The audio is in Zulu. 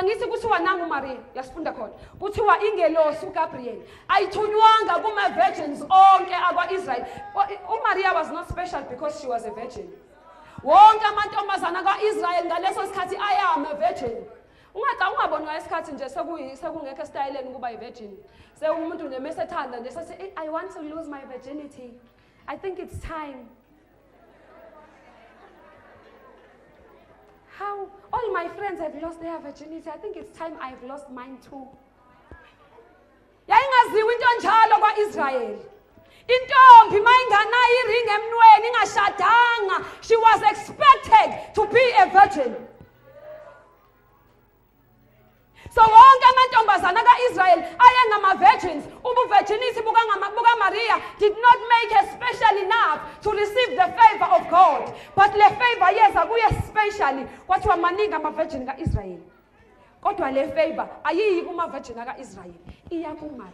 Angithi kuthiwa nangu Maria, yasifunda khona. Kuthiwa ingelosi uGabriel ayithunywanga kuma virgins onke akwaIsrael. UMaria was not special because she was a virgin. Wonke amantombazana kaIsrael ngaleso sikhathi ayama virgin. Ungaca ungaboni ngesikhathi nje sekungekho estyleni kuba ivirgin. Sewumuntu nje mesethanda nje sethi I want to lose my virginity. I think it's time. How all my friends have lost their virginity. I think it's time I've lost mine too. Yayingaziwa into njalo kwaIsrael. Intombi mayinganayo iring emnweni ingashadanga, she was expected to be a virgin. So wonke amantombazana kaIsrael ayengama virgins. Ubuvirginity buka Maria did not make her special enough to receive the favor of God. But le favor yeza kuye specially. Kwathiwa maningi ama virgin kaIsrael. Kodwa le favor ayiyi kuma virgin kaIsrael, iya kuMaria.